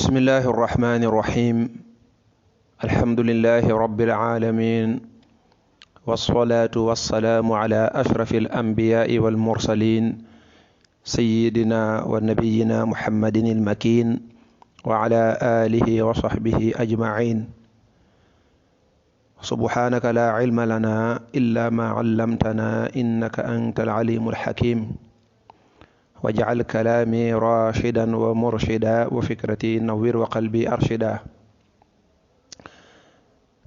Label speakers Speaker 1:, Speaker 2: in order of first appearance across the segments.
Speaker 1: bismillahi irrahmani irrahim alhamdulillahi rabbil alamin wassalatu wassalaamu ala ashrafi alanbiyaai walmursalin sayyidina wa nabiyina muhammadin ilmakin wa ala alihi wa sahbihi ajmain subhanaka la ilma lana illa ma allamtana innaka anta alalimu alhakim waj'al kalaami rashidan wa murshida wa fikrati nawwir wa qalbi arshida.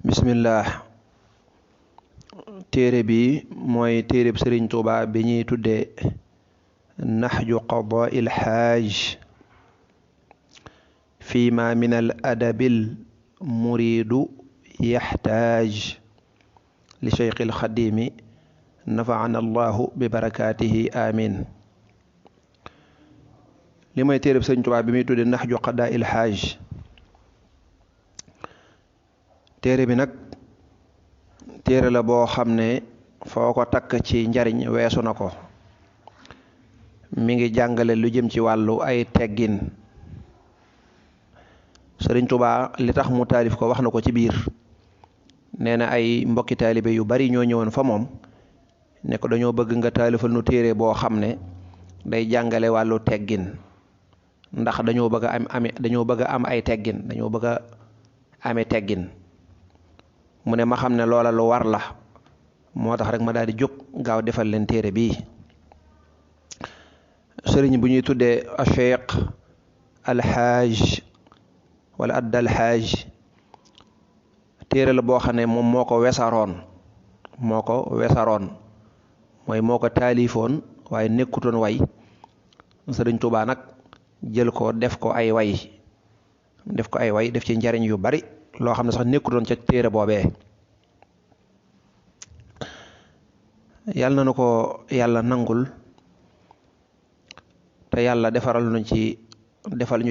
Speaker 1: Bismillah. Téere bi mooy téereb Sëriñ Tuuba bi ñuy tudde Nahju Qadaa'il Haaj fi ma min al adabil muridu yaxtaaj li Cheikhil Xadimi nafa'ana Allahu bi barakaatihi amin. li mooy téereb Sëriñ Tuubaa bi muy tudde Nahju Qadaa'il Haaj. téere bi nag téere la boo xam ne foo ko takk ci njariñ weesu na ko. mi ngi jàngale lu jëm ci wàllu ay teggin. Sëriñ Tuubaa li tax mu taalif ko wax na ko ci biir. nee na ay mbokki taalibe yu bari ñoo ñëwoon fa moom ne ko dañoo bëgg nga taalifal nu téere boo xam ne day jàngale wàllu teggin. ndax dañoo bëgg a am ay teggin dañoo bëgg a amee teggin. mu ne ma xam ne loola lu war la moo tax rek ma daal di jóg gaaw defal leen téere bii. sëriñ bu ñuy tuddee Cheikh Alxaaj wala Addal Xaaj téere la boo xam ne moom moo ko wesaroon mooy moo ko taalifoon waaye nekkutoon way. Sëriñ Tuubaa nag jël ko def ko ay way def ci njariñ yu bari loo xam ne sax nekkutoon ca téere boobee. yàlla na ko yàlla nangul te yàlla defal ñu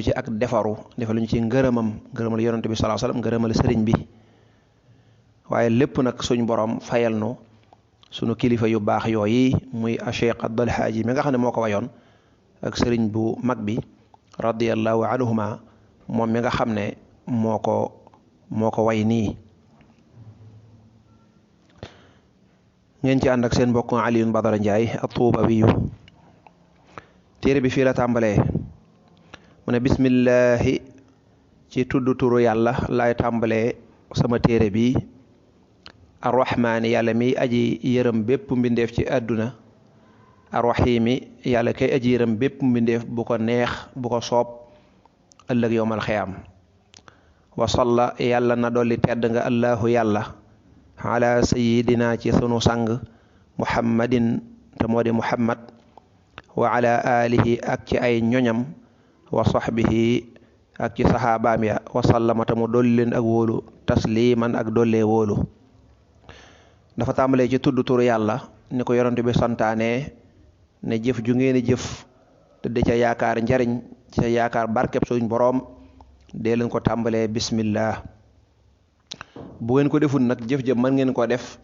Speaker 1: ci ak defaru defal ñu ci ngërëmal yonent bi sallallahu alayhi wasallam ngërëmal sëriñ bi. waaye lépp nag suñ borom fayal nu sunu kilifa yu baax yooyi muy Cheikh Addal Xaaji mi nga xam ne moo ko wayoon ak sëriñ bu mag bi radiyallahu anhuma moom mi nga xam ne moo ko way nii. ngeen ci ànd ak seen mbokk Alioune Badara Ndiaye at-Tuubawiyu. téere bi fii la tàmbalee mu ne bismillahi ci tudd turu yàlla laay tàmbalee sama téere bi arrahmaani yàlla mi aji yërëm bépp mbindeef ci àdduna arrahimi yàlla kay aji yërëm bépp mbindeef bu ko neex bu ko soob ëllëg yowmal xiyaam. wasalla yàlla na dolli tedd nga allahu yàlla ala sayidina ci sunu sang muhammadin te moo di muhammad wa ala alihi ak ci ay ñoñam wa sahbihi ak ci saxaabaam ya wasallama te mu dolli leen ak wóolu tasliman ak dollee wóolu. dafa tàmbalee ci tudd turu yàlla ni ko yonent bi santaane ne jëf ju ngeen jëf te di ca yaakaar njariñ ci ca yaakaar barkeb suñ boroom dee leen ko tàmbalee bismillah. bu ngeen ko deful nag jëf jëf mën ngeen ko def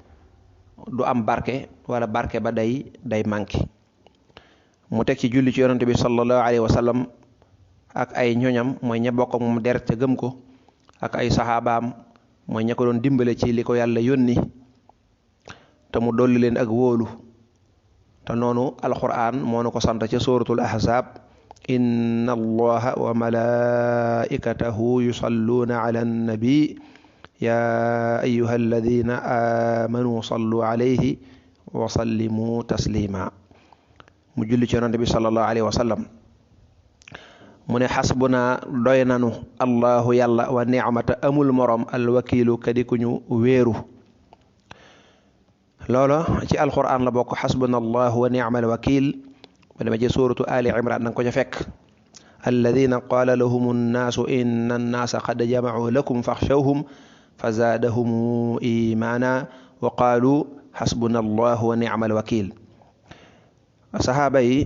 Speaker 1: du am barke wala barke ba day manqué. mu teg ci julli ci yonent bi sallallahu alayhi wa sallam ak ay ñoñam mooy ña bokk ak moom deret ca gëm ko ak ay saxaabaam mooy ña ko doon dimbale ci li ko yàlla yónni te mu dolli leen ak wóolu. te noonu alquran moo na ko sant ca suratul ahzab inna allaha wa malaikatahu yusalluuna ala annabi ya ayyuha alladina amanu sallu alayhi wa sallimu taslima. mu julli ci yonent bi sallallahu alayhi wa sallam mu ne xasbuna doy nanu allahu yàlla wa ni'mata amul morom alwakiilu kadi ku ñu wéeru. loola ci alquran la bokk xasbuna allahu wa ni'mal wakiil ba dama ci suuratu ali imran nanga ko ca fekk. alladina qaala lahum annaasu inna annaasa qad jamacuu lakum faxshawhum fa zaadahum imaana wa qaalu xasbuna allahu wa ni'mal wakiil. saxaaba yi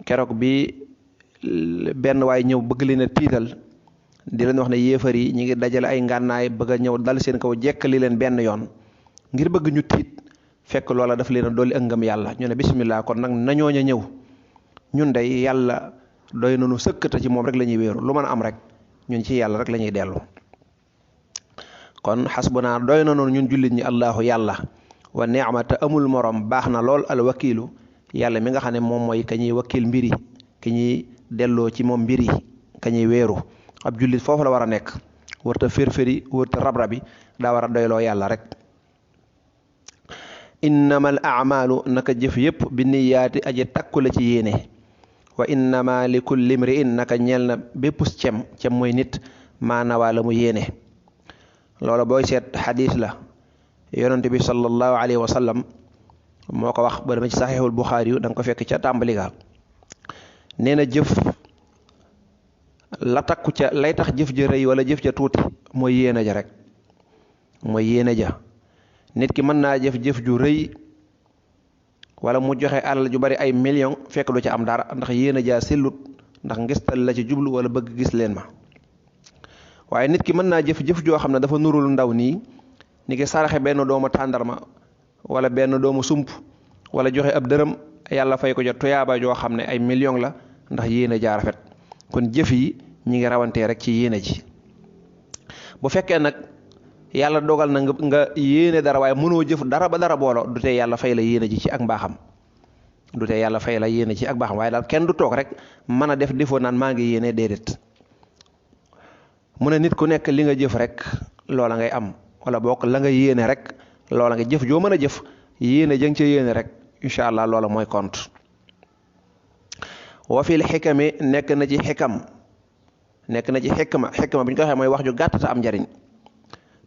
Speaker 1: keroog bi benn waay ñëw bëgg leen a tiital di leen wax ne yéefar yi ñi ngi dajale ay ngànnaay bëgg a ñëw dal seen kaw jekkali leen benn yoon ngir bëgg ñu tiit fekk loola daf leen a dolli ak ngëm yàlla ñu ne bismillah kon nag nañooña ñëw ñun day yàlla doy nañu sëkk te ci moom rek la ñuy wéeru lu mën a am rek ñun ci yàlla rek la ñuy dellu. kon xasbunaa doy nañu ñun jullit ñi allahu yàlla wa ni'mata amul morom baax na lool al wakiilu yàlla mi nga xam ne moom mooy ka ñuy wakiil mbiri ki ñuy delloo ci moom mbiri ka ñuy wéeru. ab jullit foofu la war a nekk wërta firfiri wërta rab-rabi daa war a doyloo yàlla rek. innamal a'maalu naka jëf yépp bi niyaati aji takku la ci yéene wa innama li kulli imri'in naka ñeel na bépp cem mooy nit maa nawaa la mu yéene. loola booy seet xadiis la yonent bi sallallahu alayhi wa sallam moo ko wax ba dama ci saxiixul Buxaari yu da nga ko fekk ca tàmbali ga nee na jëf la takku ca lay tax jëf ja rëy wala jëf ja tuuti mooy yéene ja rek mooy yéene ja. nit ki mën naa jëf ju rëy wala mu joxe alal ju bari ay million fekk du ca am dara ndax yéene ja sellut ndax ngistal la ci jublu wala bëgg gis leen ma. waaye nit ki mën naa jëf joo xam ne dafa nurul ndaw nii ni ki saraxe benn doomu tàndarma wala benn doomu sump wala joxe ab dërëm yàlla fay ko jot tuyaaba joo xam ne ay million la ndax yéene ja rafet. kon jëf yi ñi ngi rawantee rek ci yéene ji. bu fekkee nag yàlla dogal na nga yéene dara waaye mënoo jëf dara ba dara boolo du tee yàlla fay la yéene ji ci ak mbaaxam du tee yàlla fay la yéene ci ak mbaaxam waaye daal kenn du toog rek mën a def defoo naan maa ngi yéene déedéet. mu ne nit ku nekk li nga jëf rek loola ngay am wala bokk la nga yéene rek loola nga jëf joo mën a jëf yéene jëng ca yéene rek incha allah loola mooy compte. wa fil xikami nekk na ci xikma bu ñu ko waxee mooy wax ju gàtt te am njariñ.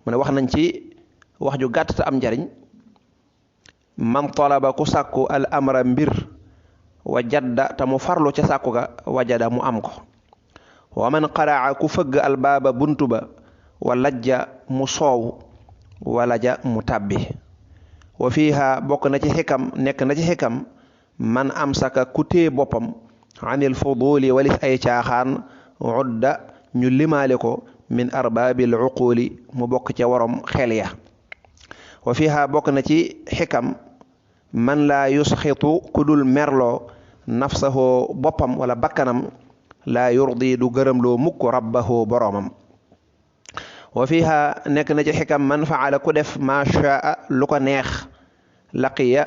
Speaker 1: mu ne wax nañ ci wax ju gàtt te am njariñ man talaba ku sàkku al amra mbir wa jadda te mu farlu ca sàkku ga wajada mu am ko. wa man qaraa ku fëgg al baaba buntu ba wa lajja mu soow wala ja mu tàbbi. wa fiiha bokk na ci xikam nekk na ci xikam man amsaka ku téye boppam anil fuduli walis ay caaxaan udda ñu limaale ko min arbaabil uquli mu bokk ca warom xel ya. wa fiha bokk na ci xikam man laa yusxitu ku dul merloo nafsahoo boppam wala bakkanam laa yurdi du gërëmloo mukk rabbahoo boroomam. wa fiha nekk na ci xikam man faala ku def maa shaa lu ko neex laqiya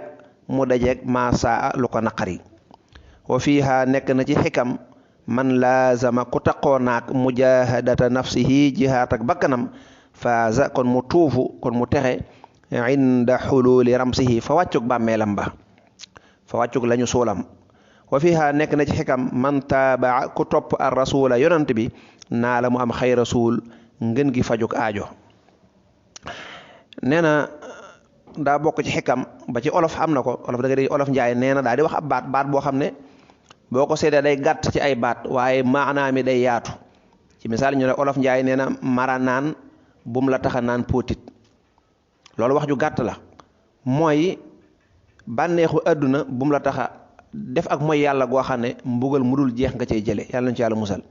Speaker 1: mu dajeeg maa saa lu ko naqari. wa fiha nekk na ci xikam man laazama ku taqoo naak mujahadata nafsihi jihaat ak bakkanam faaza kon mu tuufu kon mu texe inda xululi ramsihi fa wàccug bàmmeelam ba fa wàccug lañu suulam. wa fiha nekk na ci xikam man taabaa ku topp ar rasula yonant bi naa la mu am xay rasul ngën gi fajug aajo. nee na daa bokk ci xikam ba ci olof am na ko olof da nga di olof njaay nee na daa di wax ab baat boo xam ne boo ko seedee day gàtt ci ay baat waaye maanaa mi day yaatu. ci misaal ñu ne olof njaay nee na mara naan bum la taxa naan póotit loolu wax ju gàtt la mooy bànneexu àdduna bum la taxa def ak mooy yàlla goo xam ne mbugal mu dul jeex nga cay jële yàlla nañu ci yàlla musal.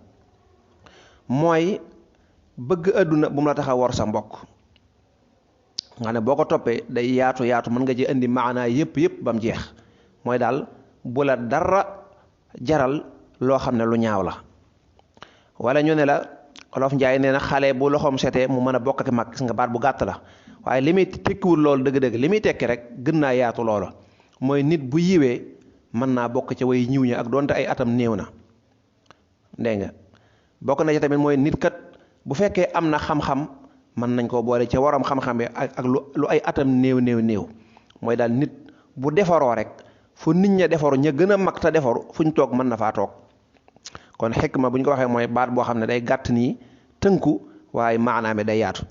Speaker 1: mooy bëgg àdduna bum la taxa wor sa mbokk nga ne boo ko toppee day yaatu mën nga ci indi maanaa yëpp ba mu jeex. mooy daal bu la dara jaral loo xam ne lu ñaaw la. wala ñu ne la olof njaay nee na xale bu loxoom setee mu mën a bokk ak mag gis nga baat bu gàtt la waaye li muy tekkiwul loolu dëgg-dëgg li muy tekki rek gën naa yaatu loola. mooy nit bu yiwee mën naa bokk ca way ñiw ña ak doonte ay atam néew na. dégg nga bokk na ci tamit mooy nit kat bu fekkee am na xam-xam mën nañ koo boole ca waram xam-xam bi ak lu ay atam néew. mooy daal nit bu defaroo rek fu nit ña defaru ña gën a mag te defaru fu ñu toog mën na faa toog. kon xikma bu ñu ko waxee mooy baat boo xam ne day gàtt nii tënku waaye maanaam day yaatu.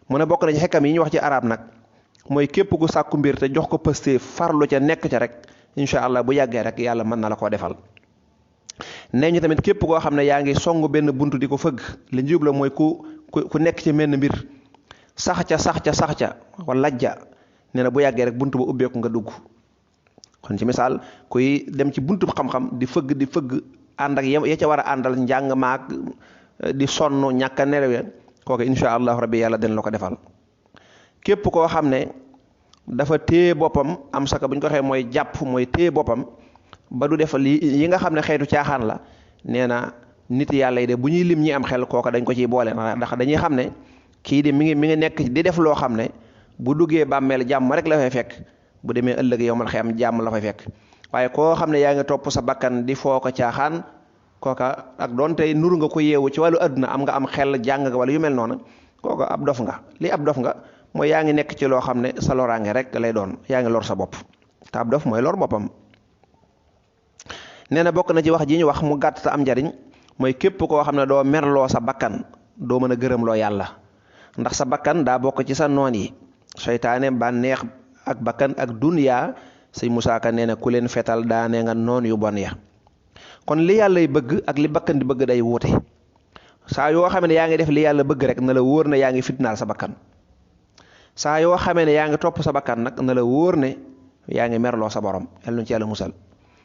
Speaker 1: mu ne bokk na ci xikam yi ñu wax ci arab nag mooy képp ku sàkku mbir te jox ko pëste farlu ca nekk ca rek incha allah bu yàggee rek yàlla mën na la koo defal. nee ñu tamit képp koo xam ne yaa ngi song benn buntu di ko fëgg li njub la mooy ku nekk ci menn mbir sax ca wala lajja nee na bu yàggee rek buntu ba ubbeeku nga dugg. kon ci misaal kuy dem ci buntu xam-xam di fëgg ànd ak ya ca war a àndal njàng maak di sonn ñàkk a nelaw kooku incha allahu rabbi yàlla dina la ko defal. képp koo xam ne dafa téye boppam am saka bu ñu ko waxee mooy jàpp mooy téye boppam ba du def yi nga xam ne xeetu caaxaan la nee na nit yàlla yi de bu ñuy lim ñi am xel kooka dañ ko ciy boole ndax dañuy xam ne kii di mi ngi nekk di def loo xam ne bu duggee bàmmeel jàmm rek la fay fekk bu demee ëllëg yowmal xiyam jàmm la fay fekk waaye koo xam ne yaa ngi topp sa bakkan di foo ko caaxaan kooka ak doonte nuru nga ko yeewu ci wàllu àdduna am nga am xel jàng nga wala yu mel noonu kooka ab dof nga li ab dof nga mooy yaa ngi nekk ci loo xam ne sa loraange rek lay doon yaa ngi lor sa bopp te ab dof mooy lor boppam. nee na bokk na ci wax ji ñu wax mu gàtt te am njariñ mooy képp koo xam ne doo merloo sa bakkan doo mën a gërëmloo yàlla ndax sa bakkan daa bokk ci sa noon yi seytaane bànneex ak bakkan ak duniyaa sëñ Musaa Ka nee na ku leen fetal daane nga noon yu bon ya kon li yàlla y bëgg ak li bakkan di bëgg day wuute saa yoo xamee ne yaa ngi def li yàlla bëgg rek na la wóor ne yaa ngi fitnaal sa bakkan saa yoo xamee ne yaa ngi topp sa bakkan nag na la wóor ne yaa ngi merloo sa borom yàlla nu ci yàlla musal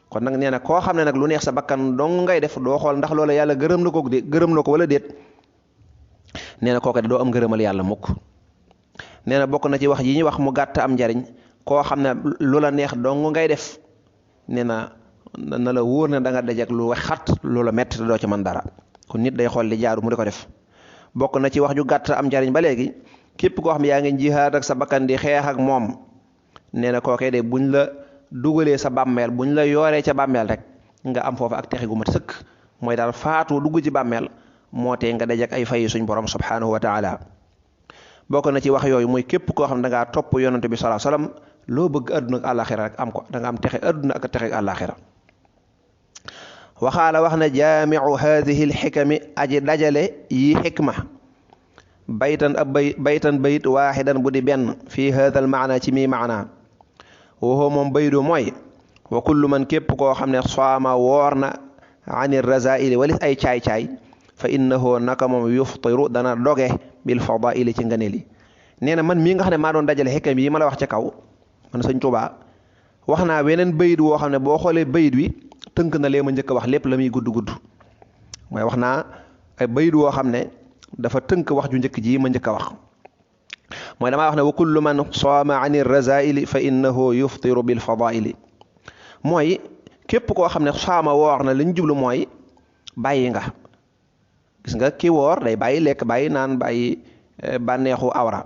Speaker 1: kon nag nee na koo xam ne nag lu neex sa bakkan dong ngay def doo xool ndax loola yàlla gërëm na ko wala déet nee na kooka de doo am ngërëmal yàlla mukk nee na bokk na ci wax yi ñuy wax mu gàtt am njariñ koo xam ne lu la neex dong ngay def nee na la wóor ne da nga dajek lu wax xat lu la metti te doo ci mën dara kon nit day xool li jaaru mu di ko def bokk na ci wax ju gàtt am njariñ ba léegi képp koo xam ne yaa ngi jihaad ak sa bakkan di xeex ak moom nee na kookee de buñ la dugalee sa bàmmeel buñ la yooree ca bàmmeel rek nga am foofu ak texe gu mat sëkk mooy daal faatu dugg ci bàmmeel moo tee nga dajek ay fayi suñ borom subhanahu wa taala bokk na ci wax yooyu mooy képp koo xam ne da ngaa topp yonante bi sallallahu alayhi wasallam loo bëgg àdduna ak àllaaxira rek am ko da nga am texe àdduna ak texe àllaaxira waxaala wax na jaamiu haadihi lxikami aji dajale yi xikma baytan ab bayit waaxidan bu di benn fii haada al maana ci mii maana waxoo moom baydu mooy wa kullu man képp koo xam ne saama woor na ani razaili walis ay caay-caay fa innahu naka moom yuftiru dana doge bil fadaili ci ngëneel nee na man mii nga xam ne maa doon dajale xikam yi ma la wax ca kaw man sëñ Tuubaa wax naa weneen bayit woo xam ne boo xoolee bayit wi tënk na lee ma njëkk a wax lépp la muy gudd mooy wax naa ay bayit woo xam ne dafa tënk wax ju njëkk ji ma njëkk a wax mooy damaa wax ne wa kullu man saama ani razaili fa innahu yuftiru bil fadaili mooy képp koo xam ne saama woor na li ñu jublu mooy bàyyi nga gis nga ki woor day bàyyi lekk bàyyi naan bàyyi bànneexu awra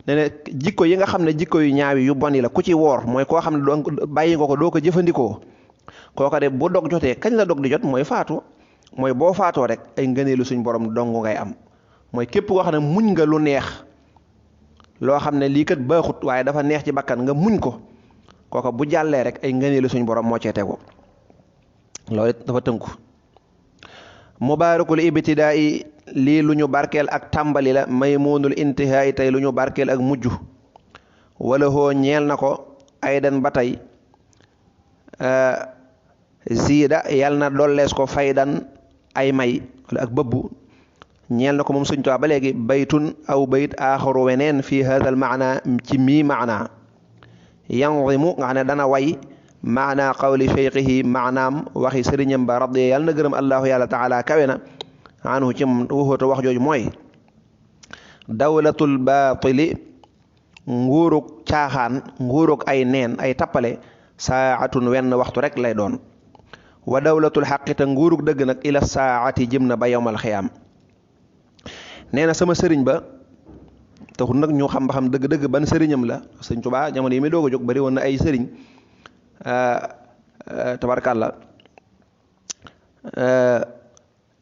Speaker 1: nee na jikko yi nga xam ne jikko yu ñaawi yu bon yi la ku ci woor mooy koo xam ne doo bàyyi nga ko doo ko jëfandikoo kooka de bu dog jotee kañ la dog di jot mooy faatu mooy boo faatoo rek ay ngëneelu suñ borom dong ngay am mooy képp koo xam ne muñ nga lu neex loo xam ne lii kat baaxut waaye dafa neex ci bakkan nga muñ ko kooka bu jàllee rek ay ngëneelu suñ borom moo cee tegu loolu dafa tënku mubaarakul ibtidaai lii lu ñu barkeel ak tàmbali la maymuunul intihaai tey lu ñu barkeel ak mujj wala hoo ñeel na ko aydan ba tey ziida yal na dollees ko faydan ay may wala ak bëbbu ñeel na ko moom Sëñ Tuubaa ba léegi baytun aw bayt aaxaru weneen fii haadal maana ci mii maana yanzimu nga xam ne dana way maana qawli cheikhihi maanaam waxi sëriñam ba radiya yàlla na gërëm allahu yàlla taala kawe na anhu ci waxuta wax jooju mooy dawlatul baatili nguurug caaxaan nguurug ay neen ay tappale saatun wenn waxtu rek lay doon wa dawlatul xaqita nguurug dëgg nag ila saati jëm na ba yowmal xiyaam nee na sama sëriñ ba taxul nag ñu xam ba xam dëgg-dëgg ban sëriñam la Sëñ Tuubaa jamono yi muy doog a jóg bari woon na ay sëriñ tabarkàlla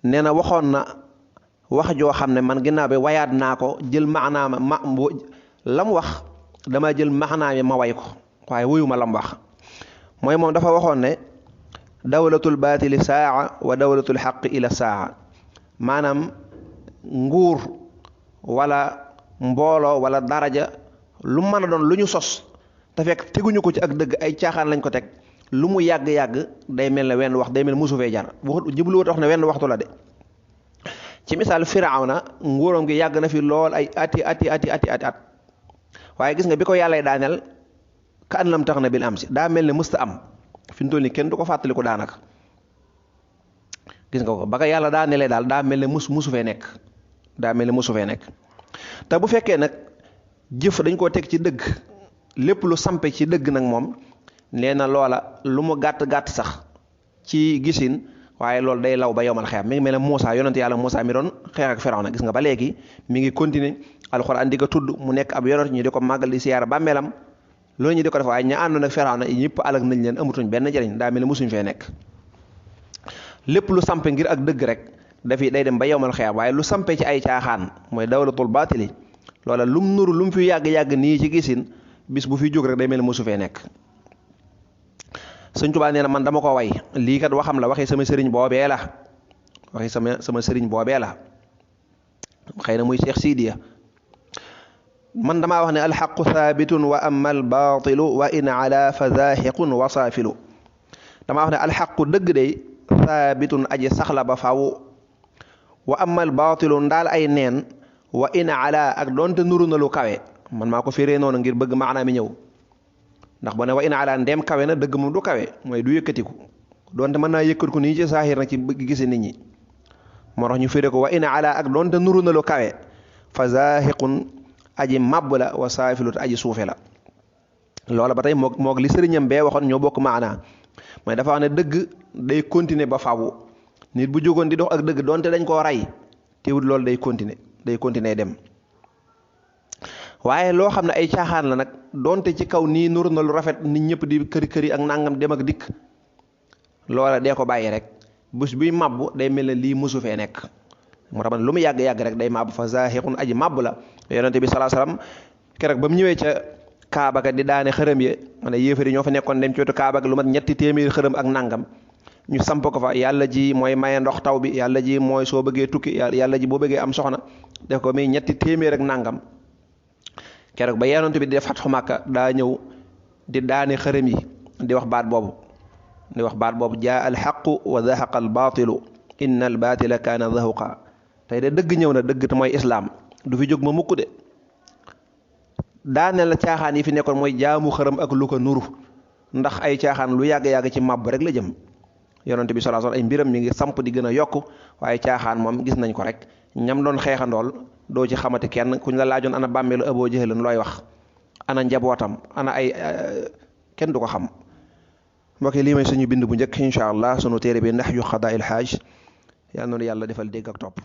Speaker 1: nee na waxoon na wax joo xam ne man ginnaaw bi wayaat naa ko jël maanaam lam wax dama jël maanaam ma way ko waaye wuyuma lam wax mooy moom dafa waxoon ne dawlatul baatili saa wa dawlatul xaq ila saa maanaam nguur wala mbooloo wala daraja lu mën a doon lu ñu sos te fekk teguñu ko ci ak dëgg ay caaxaan lañ ko teg lu mu yàgg-yàgg day mel ne wenn wax day mel musu fee jar jubluwut wax ne wenn waxtu la de ci misaal Firawna nguuram gi yàgg na fi lool ay ati at waaye gis nga bi ko yàllay daaneel ka an lam tax na bil am si daa mel ne mësta am fi mu toll nii kenn du ko fàttaliku daanaka gis nga ko ba ko yàlla daanelee daal daa mel ne musu fee nekk daa mel ne musu fee nekk te bu fekkee nag jëf dañ koo teg ci dëgg lépp lu sampe ci dëgg nag moom nee na loola lu mu gàtt sax ci gisin waaye loolu day law ba yowmal xiyaam mi ngi mel ne Muusa yonent yàlla Muusa mi doon xeex ak Firawna gis nga ba léegi mi ngi continuer alxuraan di ko tudd mu nekk ab yonent ñu di ko màggal di siyaara bàmmeelam loolu ñu di ko def waaye ña àndoon ak Firawna ñëpp alag nañ leen amatuñ benn njëriñ daa mel ne mosuñ fee nekk lépp lu sampe ngir ak dëgg rek day dem ba yowmal xiyaam waaye lu sampe ci ay caaxaan mooy dawlatul baatili loola lum nuru lu mu fi yàgg-yàgg nii ci gisin bis bu fi jóg rek day mel ne mosu fee nekk Sëñ Tuubaa nee na man dama ko way lii kat waxam la waxi sama sëriñ boobee la waxi sama sëriñ boobee la xëy na muy Cheikh Sidiya man damaa wax ne alxaqu thabitun wa amma albaatilu wa in ala fa zaahiqun wa saafilu damaa wax ne alxaqu dëgg day thabitun aji saxla ba faw wa amma albaatilu ndaal ay neen wa in ala ak doonte nuru na lu kawe man maa ko firee noonu ngir bëgg maanaam mi ñëw ndax boo ne wa in ala ndeem kawe na dëgg moom du kawe mooy du yëkkatiku doonte mën naa yëkkatiku nii ci saaxir nag ci bëgg gise nit ñi moo tax ñu firee ko wa in ala ak doonte nuru na lu kawe fa zaahiqun aji màbb la wa saafilut aji suufe la loola ba tey moog li sëriñam bee waxoon ñoo bokk maanaa mooy dafa wax ne dëgg day continuer ba fawu nit bu jógoon di dox ak dëgg doonte dañ koo rey teewul loolu day continuer dem waaye loo xam ne ay caaxaan la nag doonte ci kaw nii nur na lu rafet nit ñëpp di këri ak nangam dem ak dikk loola dee ko bàyyi rek bés buy màbb day mel ne lii mosu fee nekk moo tax lu mu yàgg-yàgg rek day màbb fa zaahiqun aji màbb la yonente bi salaa salaam keroog ba mu ñëwee ca Kaaba ga di daane xërëm ye man yéefari ñoo fa nekkoon dem ci wetu Kaaba ga lu mat 3 téeméeri xërëm ak nangam ñu samp ko fa yàlla ji mooy maye ndox taw bi yàlla ji mooy soo bëggee tukki yàlla ji boo bëggee am soxna def ko muy 3 téeméer ak nangam keroog ba yonent bi di def Fathu Makka daa ñëw di daane xërëm yi di wax baat boobu jaa alxaqu wa zahaqa albaatilu inna albaatila kaana zahuqa tey de dëgg ñëw na dëgg te mooy islaam du fi jóg ma mukk de daane la caaxaan yi fi nekkoon mooy jaamu xërëm ak lu ko nuru ndax ay caaxaan lu yàgg-yàgg ci màbb rek la jëm yonent bi sallallahu alayhi wasallam ay mbiram mi ngi samp di gën a yokk waaye caaxaan moom gis nañ ko rek ñam doon xeexandool doo ci xamati kenn kuñ la laajoon ana bàmmeelu Abu Jahl looy wax ana njabootam ana ay kenn du ko xam mbokk yi lii may suñu bind bu njëkk incha allah sunu téere bi Nahju Qadaa'il Haaj yal na nu yàlla defal dégg ak topp